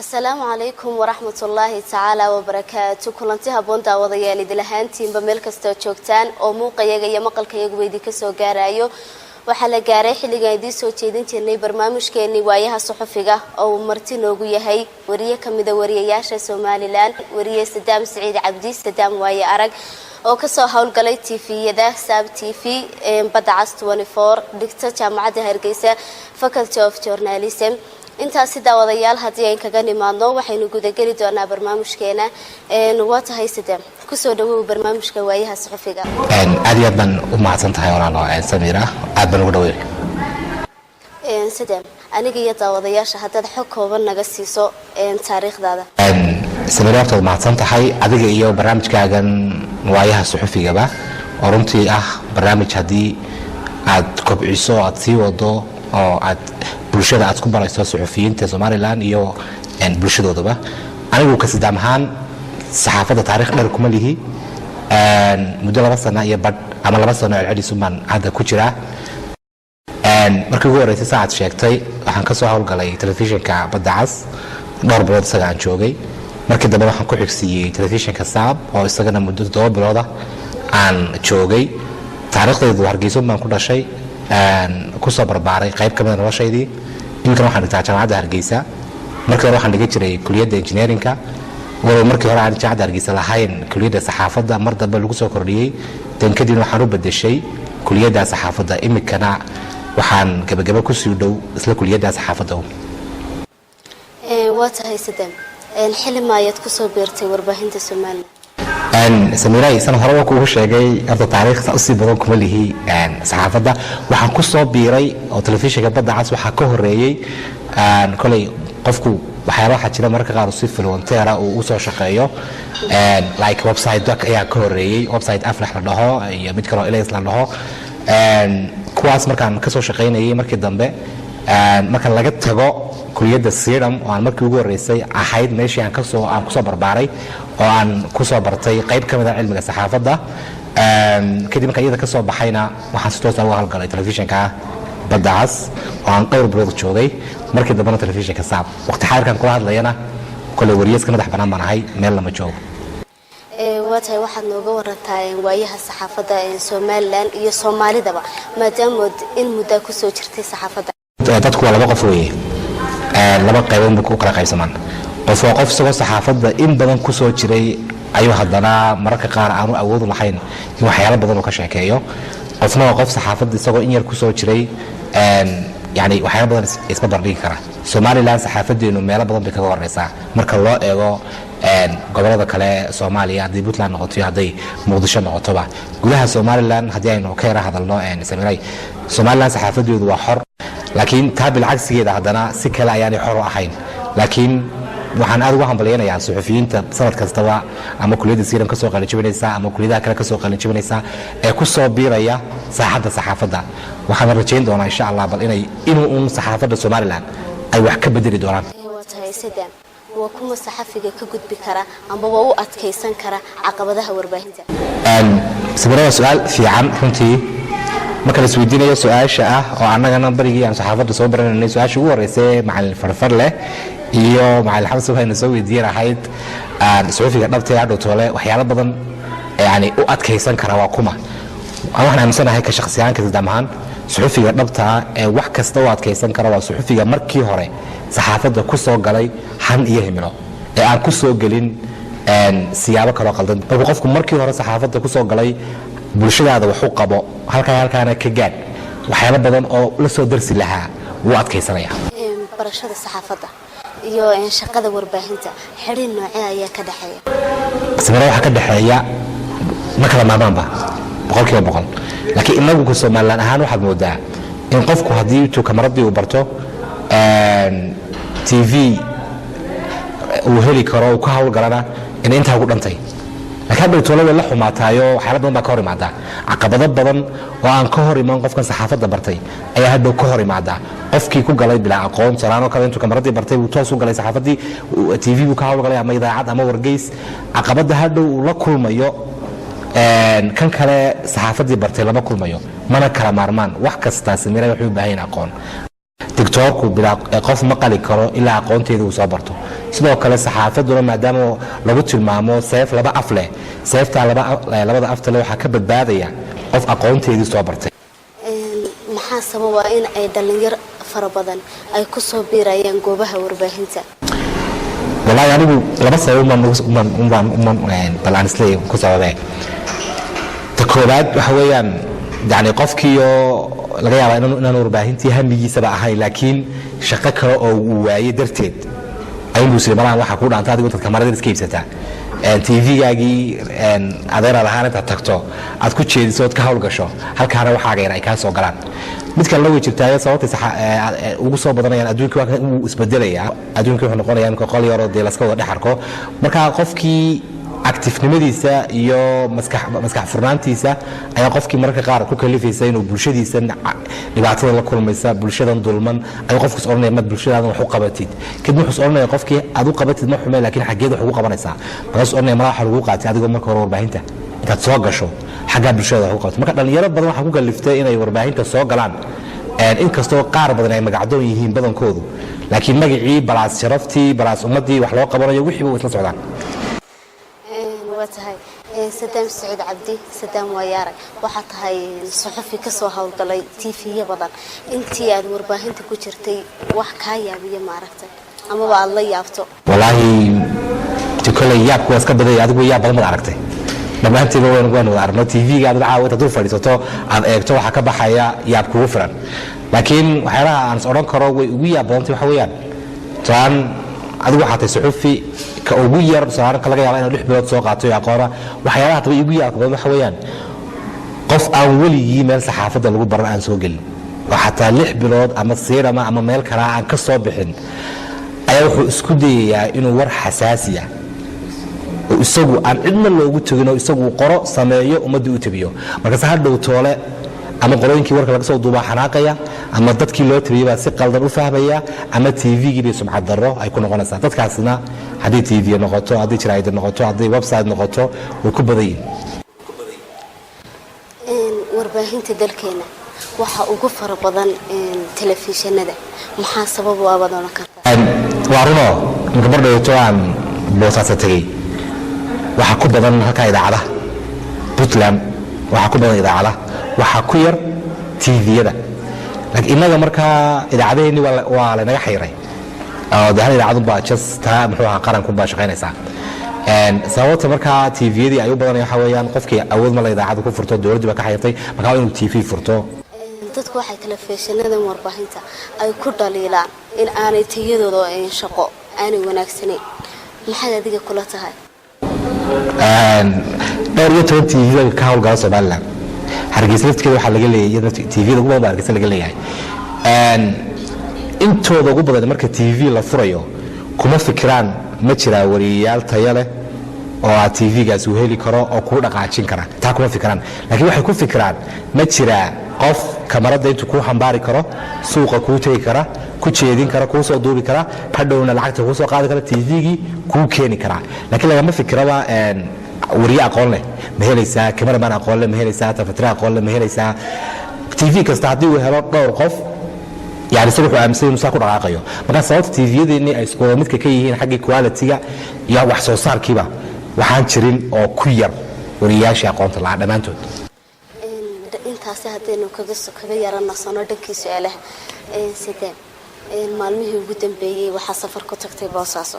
Asalaamu calaykum waraxmatullaahi tacaala wabarakaatu. Kulanti haboon, daawadayaal, idil ahaantiinba meel kastoo joogtaan oo muuqayaga iyo maqalkayaguba idinka soo gaarayo. Waxaa la gaaray xilligaan idiin soo jeedin jirnay barnaamijkeenii Waayaha Suxufiga, oo uu marti noogu yahay wariye kamida wariyayaasha Somaliland, wariye Sadaam Siciid Cabdi, Sadaam Waaye Arag, oo kasoo howlgalay TV-yada Saab TV, Badda Cas, dhigta Jaamacadda Hargeysa, Faculty of Journalism. Intaasi, daawadayaal, haddii ayn kaga nimaadno, waxaynu gudageli doonaa barnaamijkeena. Waa tahay, Sadaam, kusoo dhawow barnaamijka Waayaha Suxufiga. Aad iyo aad baan u mahadsan tahay, walaalo Samiira, aad baan ugu dhawey. Sadaam, aniga iyo daawadayaasha haddaad xog kooban naga siiso taariikhdaada. Samiira, horta waad mahadsan tahay adiga iyo barnaamijkaagan Waayaha Suxufigaba, oo runtii ah barnaamij haddii aad kobciso, aad sii wado oo aad bulshada aad ku barayso suxufiyiinta Somaliland iyo bulshadoodaba. Anigu ka Sadaam ahaan saxaafadda taarikh dheer kuma lihi. Muddo 2 sano iyo badh ama 2 sano celcelisun baan hadda ku jiraa. Markii ugu horreysay, saaad sheegtay, waxaan ka soo howlgalay telefishinka Badda Cas, dhowr bilood isaga aan joogay. Markii dambe waxaan ku xigsiiyey telefishinka Saab, oo isagana muddo 7 bilooda aan joogay. Taariikhdaydu, Hargeysun baan ku dhashay, kusoo barbaaray qayb ka mida noloshaydii. Iminkana waxaan dhigtaa Jaamacadda Hargeysa. Markii hore waxaan dhigan jiray kuliyadda engineerinka, walow markii hore aan Jaamacadda Hargeysa lahayn kuliyadda saxaafadda, mar dambe lagu soo kordhiyey. Dan kadibna waxaan u bedeshay kuliyadda saxaafadda. Iminkana waxaan gabagaba kusii dhow isla kuliyadda saxaafadda. Waa tahay, Sadam, xili maayaad kusoo biirtay warbaahinta Somaliland? Samiiray, san horeba kuugu sheegay, horta taariikh saa usii badan kuma lihi saxaafadda. Waxaan ku soo biiray oo telefishinka Badda Cas waxaa ka horeeyey, koley qofku waxyaaba waxaa jira mararka qaar si volunteer ah uu usoo shaqeeyo, like website ayaa ka horeeyey, website Aflax la dhaho iyo mid kaloo Elays la dhaho. Kuwaas markaan kasoo shaqaynayay, markii dambe marka laga tago kuliyadda Sidam, oo aan markii ugu horreysay ahayd meeshii aan kasoo aan kusoo barbaaray oo aan kusoo bartay qayb ka mid a cilmiga saxaafadda. Kadib markaan iyada kasoo baxayna, waxaan si toosa uga howlgalay telefishinka Badda Cas, oo aan dhowr bilood joogay. Markii dambena telefishinka Saab. Waqti xaadirkan kula hadlayana, kole wariyeska madax bannaan baan ahay, meel lama joogo. Waa tahay, waxaad nooga warantaa waayaha saxaafadda Somaliland iyo Soomaalidaba, maadaamood in muddaa kusoo jirtay saxaafadda. Dadku waa laba qof weeye, laba qaybood bay ku kala qaybsamaan. Qof waa qof isagoo saxaafadda in badan kusoo jiray ayuu haddana mararka qaar aanu awood lahayn in waxyaalo badan uu ka sheekeeyo. Qofna waa qof saxaafadda isagoo in yar kusoo jiray, yani waxyaalo badan isma bardhigi kara. Somaliland saxaafadeenu meelo badan bay kaga horeysaa marka loo eego gobolada kale Soomaaliya, hadday Puntland noqoto iyo hadday Muqdisho noqotoba. Gudaha Somaliland haddii aynu ka yara hadalno, Samiray, Somaliland saxaafadeedu waa xor, laakiin taa bilcagsigeeda haddana si kale ayaanay xor u ahayn. Laakiin waxaan aad ugu hambalyaynayaa suxufiyiinta sanad kastaba ama kuliyadda Siiram kasoo qalinjabinaysa ama kuliyadaha kale kasoo qalinjabinaysa ee ku soo biiraya saaxadda saxaafadda. Waxaana rajayn doonaa, insha Allah, bal inay inuu uun saxaafadda Somaliland ay wax ka bedeli doonaan. Waa tahay, Sadam, waa kuma saxafiga ka gudbi kara amba waa u adkaysan kara caqabadaha warbaahinta? Sawirada waa su-aal fiican runtii. Marka la isweydiinayo su-aasha ah, oo annagana barigii aan saxaafadda soo baranaynay, su-aasha ugu horreysay macalin Farfar leh iyo macalin Xamse waxayna soo weydiiyeen ahayd: suxufiga dhabta ee hadhow toole waxyaalo badan yani u adkaysan kara waa kuma? Waxaan aaminsanahay ka shakhsiyahaan, ka Sadaam ahaan, suxufiga dhabtaa ee wax kasta u adkaysan kara waa suxufiga markii hore saxaafadda ku soo galay han iyo himilo, ee aan ku soo gelin siyaabo kaloo qaldan. Markuu qofku markii hore saxaafadda ku soo galay bulshadaada wax u qabo, halkaa halkaana ka gaadh, waxyaalo badan oo la soo darsi lahaa wuu adkaysanaya. Barashada saxaafadda iyo shaqada warbaahinta xidhiir noocee ayaa ka dhexeeya? Samira, waxaa ka dhexeeya ma kala maarmaanba 100%. Laakiin inagu ku Somaliland ahaan waxaad moodaa in qofku haddii intuu kamaradii uu barto, TV uu heli karo, uu ka hawlgalana, in intaa ugu dhantay. Laakiin hadhow toole way la xumaataayo, waxyaala badan baa ka hor imaada. Caqabado badan oo aan ka hor iman qofkan saxaafadda bartay ayaa hadhow ka hor imaada qofkii ku galay bilaa aqoon. Salaanoo kale, intuu kamaradii bartay buu toos u galay saxaafaddii, TV buu ka hawlgalay ama idaacad ama wargeys. Caqabadda hadhow uu la kulmayo kan kale saxaafaddii bartay lama kulmayo, mana kala maarmaan. Wax kastaa, Samira, waxay u baahan yihiin aqoon. Doctoorku bilaa qof ma qali karo ilaa aqoonteeda uu soo barto. Sidoo kale saxaafaduna, maadaama lagu tilmaamo seef laba af leh, seeftaa labada afta leh waxaa ka badbaadaya qof aqoonteedii soo bartay. Maxaa sababa in ay dhalinyaro fara badan ay ku soo biirayaan goobaha warbaahinta? Wallaahi, anigu laba sabab umbaan bal aan isleeyahay ku sababee. Ta koowaad waxa weeyaan, yani, qofkiioo laga yaabaa inaan warbaahintii hamigiisaba ahayn, laakiin shaqo kale oo uu waayey darteed ayunbuu isiri, malahan waxaa kuu dhaanta adigu intaad kamarada iska iibsataa, TV-gaagii adeeraad ahaan intaad tagto aad ku jeediso ood ka hawlgasho, halkaana waxaaga yar ay kaa soo galaan. Mid kalena way jirtaayo, sababtay ugu soo badanayaan, adduunka waa wuu isbedelayaa. Adduunka wuxuu noqonayaa imika qol yaroo dee laska wada dhex arko. Marka qofkii activenimadiisa iyo maskax furnaantiisa ayaa qofkii mararka qaar ku kalifaysa inuu bulshadiisa dhibaatada la kulmaysa, bulshadan dulman, ayuu qofku is odhanaya, "Mad bulshadaadan wax u qabatid?" Kadib wuxuu is odhanaya, qofkii aad u qabatid ma xume, laakiin xaggeed wax ugu qabanaysaa? Markaasuu odhanaya, malaa waxa lagu qaatay adigoo marka hore warbaahinta intaad soo gasho xaggaa bulshada wax ugu qabatid. Marka dhalinyaro badan waxaa ku kaliftay inay warbaahinta soo galaan, inkastoo qaar badan ay magacdoon yihiin badankoodu, laakiin magacii balaas sharaftii balaas ummaddii wax loo qabanayo wixiiba way isla socdaan. Waa tahay. Sadaam Saciid Cabdi, Sadaam Waayaarag, waxaa tahay suxufi kasoo howlgalay TV-yo badan. Intii aad warbaahinta ku jirtay, wax kaa yaabiyo ma aragtay amaba aada la yaabto? Wallaahi, koley yaabku waa iska badaya. Adigu yaab badan baad aragtay, dhammaantiiba waynu wada aragno. TV-ga aad caawa intaad dul fadhiisato aad eegto, waxaa ka baxaya yaab kugu filan. Laakiin waxyaalaha aan is odhan karo way ugu yaab badantay waxa weeyaan, tusaalaan, adigu waxaa tahay suxufi ka ugu yar, tusaalaan, ka laga yaaba inaad 6 bilood soo qaato iyo aqoona. Waxyaalaha haddaba igu yaabka badan waxa weeyaan, qof aan weligii meel saxaafadda lagu baran aan soo gelin, oo xataa 6 bilood ama siirama ama meel kalaa aan ka soo bixin, ayaa wuxuu isku dayayaa inuu war xasaasiya oo isagu aan cidna loogu tegin oo isagu qoro, sameeyo, ummaddii u tabiyo. Markaase hadhow toole ama qolooyinkii warka laga soo duubaa xanaaqaya, ama dadkii loo tabiyey baa si qaldan u fahmaya, ama TV-gii bay sumcad darro ay ku noqonaysaa. Dadkaasna haddii TV noqoto, haddii jaraa'id noqoto, hadday website noqoto, way ku badan yihin. Warbaahinta dalkeena waxaa ugu fara badan telefishinada. Maxaa sabab u abaad odhan kartaa? Waa runoo. Marka mar dhowto aan Boosaaso tegey, waxaa ku badan halkaa idaacadaha. Puntland waxaa ku badan idaacadaha, waxaa ku yar TV-yada. Laakiin innaga markaa idaacadaheenni waa laynaga xayiray, oo de hal idaacadunbaa just taa, muxuu ahaa, qarankunbaa shaqaynaysaa. Sababta markaa TV-yadii ay u badanaya waxaa weeyaan, qofkii awood ma la idaacada ku furto, dowladdu baa ka xayirtay, markaa waa inuu TV furto. Dadku waxay telefishinnadan warbaahinta ay ku dhaliilaan in aanay tayadooda shaqo aanay wanaagsanayn. Maxaad adiga kula tahay? Dhowr iyo toban TV ka howlgala Somaliland. Hargeysa laftigeeda waxaa laga leeyahay, iyadana TV-da ugu badan baa Hargeysa laga leeyahay. Intooda ugu badan marka TV la furayo kuma fikiraan ma jiraa wariyayaal tayo leh oo aad TV-gaas uu heli karo oo kuu dhaqaajin kara. Taa kuma fikiraan, laakiin waxay ku fikiraan ma jiraa qof kamarada intuu kuu xambaari karo, suuqa kuu tegi kara, ku jeedin kara, kuu soo duubi kara, hadhowna lacagta kuu soo qaadi kara, TV-gii kuu keeni karaa. Laakiin lagama fikiraba wariye aqoon leh ma helaysaa, cameraman aqoon leh ma helaysaa, tafatire aqoon leh ma helaysaa. TV kasta haddii uu helo dhowr qof, yani, isaga wuxuu aaminsan inuu saa ku dhaqaaqayo. Marka sababta TV-yadeennii ay isku wada midka ka yihiin xaggii quality-ga iyo wax soo saarkiiba, waxaan jirin oo ku yar wariyayaashii aqoonta lahaa dhammaantood. Intaasi haddaynu kaga yara nasano dhankii su-aalaha, sidee maalmihii ugu dambeeyey waxaa safar ku tagtay Boosaaso?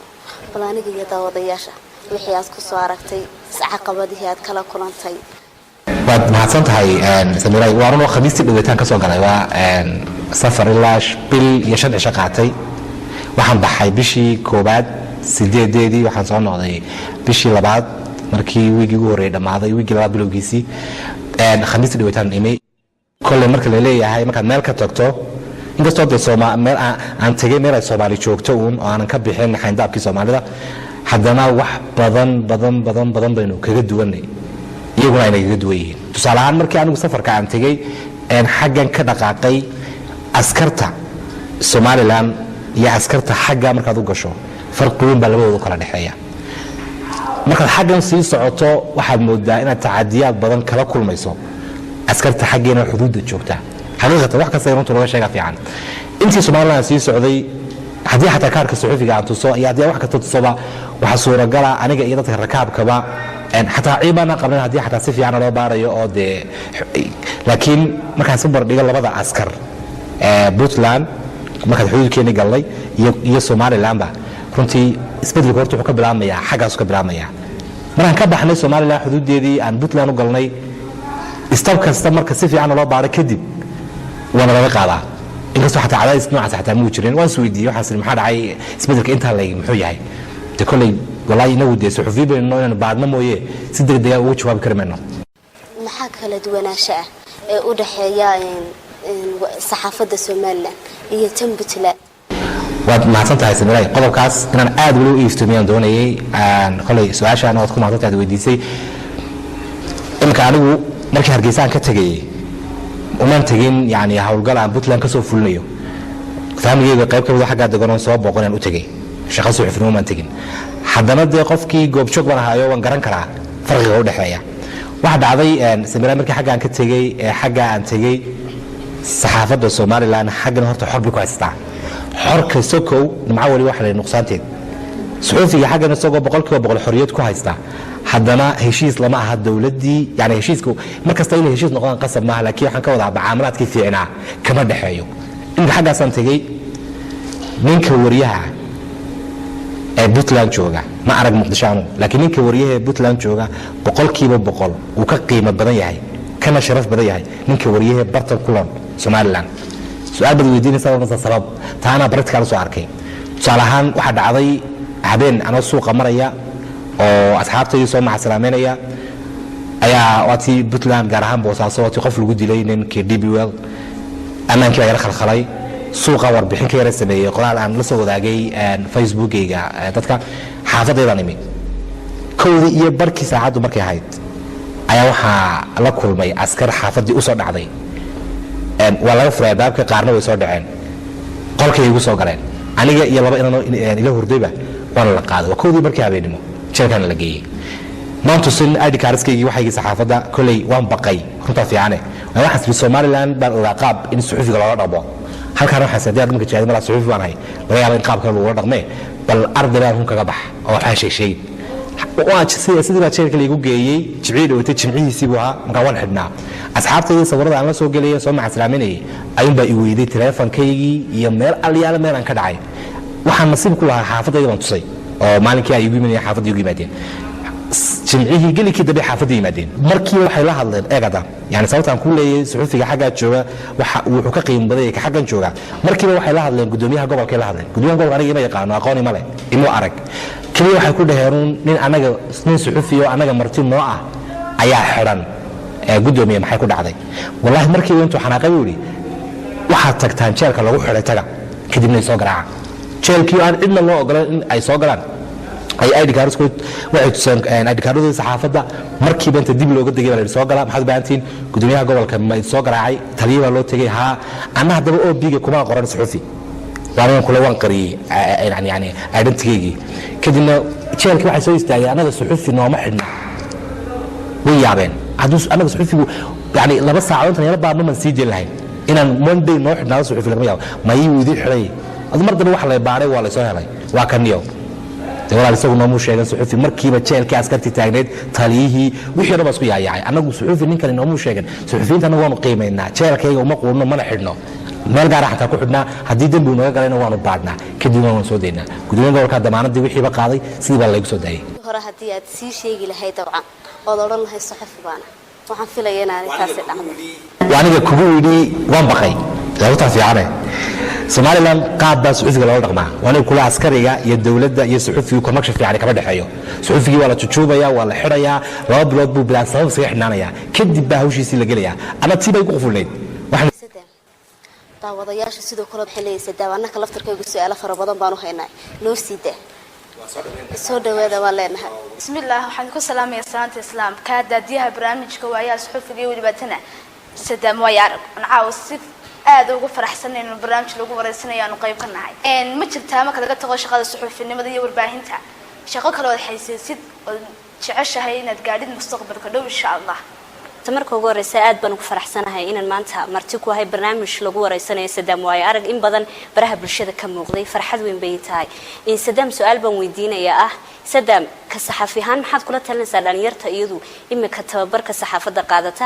Bal aniga iyo daawadayaasha wixii aad kusoo aragtay, caqabadihii aad kala kulantay. Waad mahadsan tahay, Samiray. Waa runoo, Khamiistii dhaweetaan ka soo galay. Waa safar ilaa bil iyo 5 cisho qaatay. Waxaan baxay bishii koobaad 8-deedii, waxaan soo noqday bishii labaad markii wiigii ugu horreeyay dhammaaday, wiigii labaad bilowgiisii. Khamiistii dhaweetaan imay. Kolley marka la leeyahay markaad meel ka tagto, inkastoo dee meel aan tegay, meel ay Soomaali joogto uun oo aanan ka bixin xayndaabkii Soomaalida, haddana wax badan badan badan badan baynu kaga duwanay, iyaguna ayna kaga duwan yihiin. Tusaale ahaan, markii anigu safarka aan tegey xaggan ka dhaqaaqay, askarta Somaliland iyo askarta xagga markaad u gasho, farqi weyn baa labadooda kala dhexeeya. Markaad xaggan sii socoto, waxaad moodaa inaad tacadiyaad badan kala kulmayso askarta xaggeena xuduudda joogta. Xaqiiqatan, wax kasta runta looga sheega fiican. Intii Somaliland sii socday, haddii xataa kaarka suxufiga aan tuso iyo haddii wax kasta tusoba, waxaa suuragala aniga iyo dadka rakaabkaba xataa ciibaana qabnan, haddii xataa si fiican loo baarayo oo dee. Laakiin markaan si bardhigo labada askar, Puntland markaad xuduudkeeni galnay iyo Somalilandba, runtii isbedelku horta wuxuu ka bilaabmayaa xaggaasu ka bilaabmaya. Markaan ka baxnay Somaliland xuduuddeedii aan Puntland u galnay, step kasta marka si fiican loo baaro kadib waana laga qaadaa, inkastoo xataa cadaadis noocaas xataa muu jirin. Waan isweydiiyey, waxaas maxaa dhacay, isbedelka intaa leeg muxuu yahay? De kolley wallaahi inagu dee suxufiyi baynu inaynu baadhno mooye, si degdega ugu jawaabi kari mayno. Maxaa kala duwanaansho ah ee u dhexeeya saxaafadda Somaliland iyo tan Puntland? Waad mahadsan tahay, Samiray. Qodobkaas inaan aad weli u iiftoomiyaan doonayay. Koley su-aashaan waad ku mahadsan tahay aad weydiisay. Iminka anigu markii Hargeysa aan ka tegayay, umaan tegin yani howlgal aan Puntland ka soo fulinayo. Family-geyga qayb ka mida xaggaa degan soo booqan aan u tegay, shaqo suxufnimo umaan tegin. Haddana dee qofkii goobjoog baan ahaayo, waan garan karaa farqiga u dhexeeya. Waxaa dhacday, Samira, markii xaggaan ka tegey ee xaggaa aan tegey, saxaafadda Somaliland xaggan horta xor bay ku haysataa. Xorka sokow nimco weli waxa la nuqsaanteed. Suxuufiga xaggan isagoo 100% xorriyad ku haysta, haddana heshiis lama aha dowladdii. Yani heshiisku mar kasta inay heshiis noqdaan qasab maaha, laakiin waxaan ka wadaa macaamalaadkii fiicnaa kama dhexeeyo. Iminka xaggaasaan tegey, ninka wariyaha ee Puntland jooga, ma arag Muqdisho anu, laakiin ninka wariyaha ee Puntland jooga 100% wuu ka qiimo badan yahay kana sharaf badan yahay ninka wariyaha bartan kulan Somaliland. Su-aal baad weydiinaysaa mase sabab taana practical soo arkay. Tusaale ahaan, waxaa dhacday habeen anoo suuqa maraya oo asxaabtaydii soo macasalaameynaya ayaa waatii Puntland, gaar ahaan Boosaaso, waatii qof lagu dilay ninkii DP World. Ammaankii baa yara khalkhalay. Suuqa warbixin ka yara sameeyey, qoraal aan la soo wadaagay Facebookgayga dadka. Xaafadaydaan imid 1:30 saacaddu markay ahayd ayaa waxaa la kulmay askar xaafaddii usoo dhacday. Waa laga furay albaabka, qaarna way soo dhaceen, qolkay igu soo galeen. Aniga iyo laba inanoo ila hurdayba waana la qaaday. Waa 1-dii markii habeenimo, jeelkaana la geeyey. Maan tusin ID card-kaygii, waxaygii saxaafadda. Kolley waan baqay, runtaa fiicane. Waxaan siri Somaliland baan ogaa qaab in suxufiga loola dhaqmo. Halkaan waxaan sii marka jeeday malaa suxufi baan ahay, laga yaaba in qaab kale lagula dhaqmee. Bal arday baan run kaga bax oo waxaan sheeg sheegin. Sidii baa jeelka laygu geeyey. Jimcihii dhawatay, jimcihiisii buu ahaa. Markaa waan xidhnaa. Asxaabtaydii sawirada aan la soo gelaya soo macasalaaminayay ayuunbaa i weyday teleefonkaygii iyo meel alyaala meel aan ka dhacay. Waxaan nasiib ku lahaa xaafadayda baan tusay oo maalinkii ay igu yimaadeen xaafadda igu yimaadeen. Jimcihii gelikii dambe xaafadda yimaadeen. Markiiba waxay la hadleen eegada, yani sababtaan ku leeyay suxufiga xaggaa jooga waxa wuxuu ka qiimo badan yahay ka xaggan jooga. Markiiba waxay la hadleen gudoomiyaha gobolkay la hadleen. Gudoomiyaha gobolka aniga ima yaqaano, aqoon ima leh, imuu arag. Keliya waxay ku dhaheen nin anaga, nin suxufi oo anaga marti noo ah ayaa xidhan, gudoomiye, maxay ku dhacday? Wallahi markiiba intuu xanaaqay buu yidhi, "Waxaad tagtaan jeelka lagu xidhay, taga, kadibna ay soo garaaca." Jeelkii aan cidna loo ogolan in ay soo galaan ay ID card-kood waxay tuseen, ID card-adii saxaafadda. Markiiba inta dib looga degay baa la yidhi, "Soo gala, maxaad u baahantihiin?" Gudoomiyaha gobolka ma soo garaacay, taliye baa loo tegay. Haa, anna haddaba OB-ga kuma qoran suxufi, waan kule waan qariyey yani identity-gaygii. Kadibna jeelkii waxay soo istaageen, "Annaga suxufi nooma xidhna." Way yaabeen. Hadduu annaga suxufigu yani 2 saacadood intan yala baadno man sii jeli lahayn inaan Monday noo xidhnaado suxufi lagama yaabo. Mayuu idin xidhay? Adu mar dambe waxa la baaray, waa la soo helay, waa kaniyo de walaal isagu noomuu sheegan suxufi. Markiiba jeelkii askartii taagneyd, taliyihii, wixii dhan baa isku yaayacay. "Annagu suxufi ninkani noomuu sheegan. Suxufiyiinta annagu waanu qiimaynaa, jeelkayga uma quudno, mana xidhno, meel gaara xataa ku xidhnaa. Haddii dembi uu naga galayna waanu baadhnaa, kadibna waanu soo daynaa." Gudoomiyaha gobolka damaanadii wixiiba qaaday, sidii baa laygu soo daayay. Hore haddii aad sii sheegi lahayd dabcan ood odhan lahayd suxufi baana, waxaan filaya inaanay taasi dhacdo. Waa aniga kugu yidhi waan baqay. Sababtaa fiicane, Somaliland qaab baa suxufiga loola dhaqmaa. Waa aniga kula askariga iyo dowladda iyo suxufigu connection fiican kama dhexeeyo. Suxufigii waa la jujuubaya, waa la xidhayaa, 2 bilood buu bilaa sabab iskaga xidhnaanaya, kadib baa hawshiisii la gelayaa. Ama tii bay ku qufulnayd. Daawadayaasha sidoo kale waxay leeyahay daawanaka laftarkaygu su-aalo fara badan baan u haynaa, noo sii daa, soo dhawaada waan leenahay. Bismillaah, waxaan ku salaamayaa salaanta islaamka. Daadiyaha barnaamijka Waayaha Suxufiga iyo welibaatana Sadaam Waayo Arag aan caawa si aada ugu faraxsan inuu barnaamij lagu wareysanayo aanu qayb ka nahay. Ma jirtaa, marka laga tago shaqada suxufinimada iyo warbaahinta, shaqo kale ood xaysaysid ood jeceshahay inaad gaadhid mustaqbalka dhow, insha Allah? Marka ugu horeysa, aad baan ugu faraxsanahay inaan maanta marti ku ahay barnaamij lagu wareysanayo Sadaam Waayo Arag. In badan baraha bulshada ka muuqday, farxad weyn bay tahay. Sadaam, su-aal baan weydiinayaa ah: Sadaam, ka saxaafi ahaan maxaad kula talinaysaa dhalinyarta iyadu imika tababarka saxaafadda qaadata?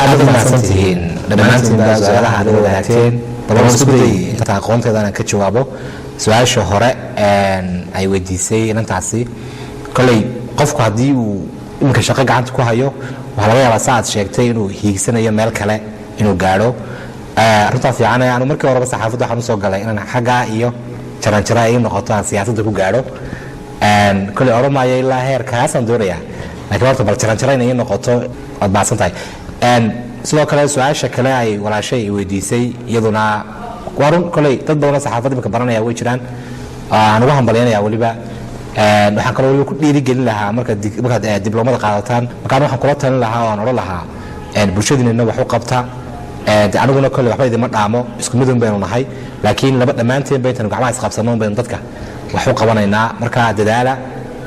Aad u mahadsantihiin dhammaantiinba su-aalaha aad la wadaagteen. Bal waan isku dayay inta aqoonteeda aan ka jawaabo. Su-aasha hore ay weydiisay inantaasi, koley qofku haddii uu iminka shaqo gacanta ku hayo, waxaa laga yaabaa, sa aad sheegtay, inuu hiigsanayo meel kale inuu gaadho. Runtaa fiican, anu markii horeba saxaafadda waxaan usoo galay inaan xaggaa iyo jaranjara ay noqoto aan siyaasadda ku gaadho. Koley odhan maayo ilaa heerkaasaan doonayaa, laakiin horta bal jaranjara inay ii noqoto. Waad mahadsan tahay. Sidoo kale, su-aasha kale ay walaashay i weydiisay iyaduna waa run. Koley dad badanoo saxaafadda imika baranaya way jiraan, aan ugu hambalyaynaya. Weliba waxaan kaloo weliba ku dhiirigelin lahaa, markaad dibloomada qaadataan, markaan waxaan kula talin lahaa oo aan odhan lahaa, bulshadiinina wax u qabta. De aniguna kolley waxba idima dhaamo, isku midun baynu nahay, laakiin laba dhammaanteen ba intaynu gacmaha isqabsanno baynu dadka wax u qabanaynaa. Markaa dadaala,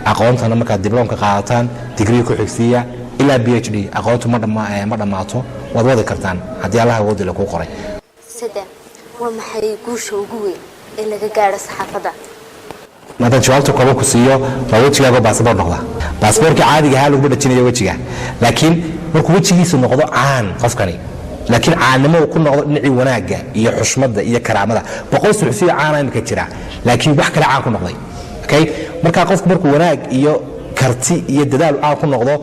aqoontana markaad dibloomka qaadataan, digrii ku xigsiiya ilaa PhD. Aqoontu ma dhammaato, waad wadi kartaan haddii Allaha awoodila kuu qoray. Sadaam, waa maxay guusha ugu weyn ee laga gaadho saxaafadda? Haddaan jawaabta kooban ku siiyo, waa wejigaago baasaboor noqda. Baasaboorkii caadiga ahaa laguma dhajinayo wejiga, laakiin markuu wejigiisu noqdo caan qofkani, laakiin caannimo uu ku noqdo dhinacii wanaagga iyo xushmadda iyo karaamada. 100 suxufiyo caana imika jira, laakiin wax kale caan ku noqday. Okay, marka qofku markuu wanaag iyo karti iyo dadaal caan ku noqdo,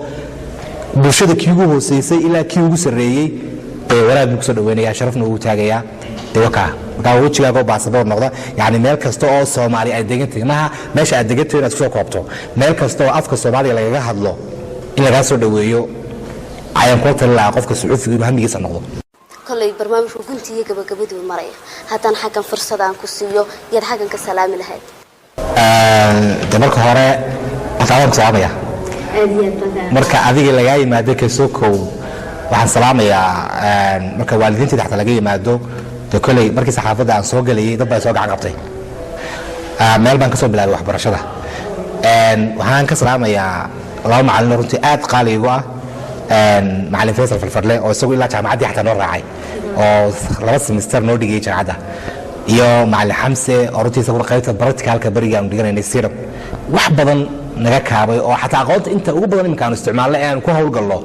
bulshada kii ugu hooseysay ilaa kii ugu sarreeyey dee wanaag buu kusoo dhaweynaya, sharafna ugu taagayaa. Dee wakaa, markaa wejigaagoo baasaboor noqda, yacni meel kasta oo Soomaali ay degan tahay, maha meesha aad degan tahay inaad kusoo koobto, meel kasta oo afka Soomaaliga lagaga hadlo in lagaa soo dhaweeyo ayaan kula talin lahaa qofka suxufiga inuu hamigiisa noqdo. Kolley barnaamijku gunti iyo gabagabaduu maraya. Haddaan xaggan fursad aan ku siiyo, yaad xaggan ka salaami lahayd? De marka hore horta adaan ku salaamaya. Aad iyo aad baan. Marka adiga lagaa yimaado kasokow, waxaan salaamayaa, marka waalidiintayda xataa laga yimaado, de kolley markii saxaafadda aan soo galayay dad baa soo gacan qabtay. Meel baan ka soo bilaabay waxbarashada. Waxaan ka salaamayaa laba macallin oo runtii aad qaali igu ah: macallin Faysal Farfarle, oo isagu ilaa jaamacaddii xataa noo raacay oo 2 semester noo dhigayay jaamacadda, iyo macallin Xamse, oo runtii isaguna qaybta practicalka beriga aanu dhiganaynay sirab wax badan naga kaabay, oo xataa aqoonta inta ugu badan iminka aanu isticmaalno ee aanu ku hawlgalno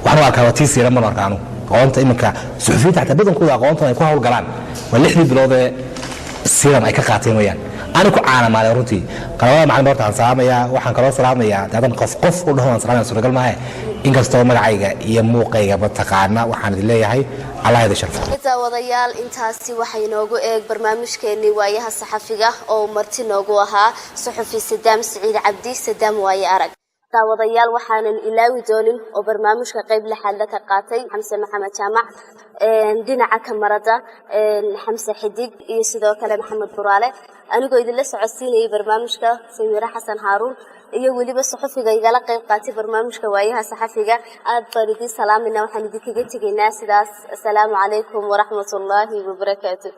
waxaan u arkaa waa tii siiran. Manu arkaanu aqoonta iminka suxufiyiinta xataa badankooda aqoontan ay ku hawlgalaan waa 6dii bilood ee siram ay ka qaateen weyaan. Ani ku caanamaalay runtii qalabada macallin horta aan salaamayaa. Waxaan kaloo salaamayaa, hadan qof qof u dhaho aan salaamaya suuragal maahe, inkastoo magacayga iyo muuqaygaba taqaana, waxaan idin leeyahay Allah idin sharfo. Daawadayaal, intaasi waxay inoogu eeg barnaamijkeenii Waayaha Saxafiga oo marti noogu ahaa suxufi Sadaam Siciid Cabdi, Sadaam Waaye Arag. Daawadayaal, waxaanan ilaawi doonin oo barnaamijka qayb lixaadla ka qaatay Xamse Maxamed Jaamac, dhinaca kamarada Xamse Xidig iyo sidoo kale Maxamed Buraale. Anigoo idinla socodsiinayay barnaamijka, Samiire Xasan Haaruun, iyo weliba suxufiga igala qayb qaatay barnaamijka Waayaha Saxafiga, aad baan idiin salaamayna. Waxaan idinkaga tegaynaa sidaas. Asalaamu calaykum waraxmatullaahi wabarakaatu.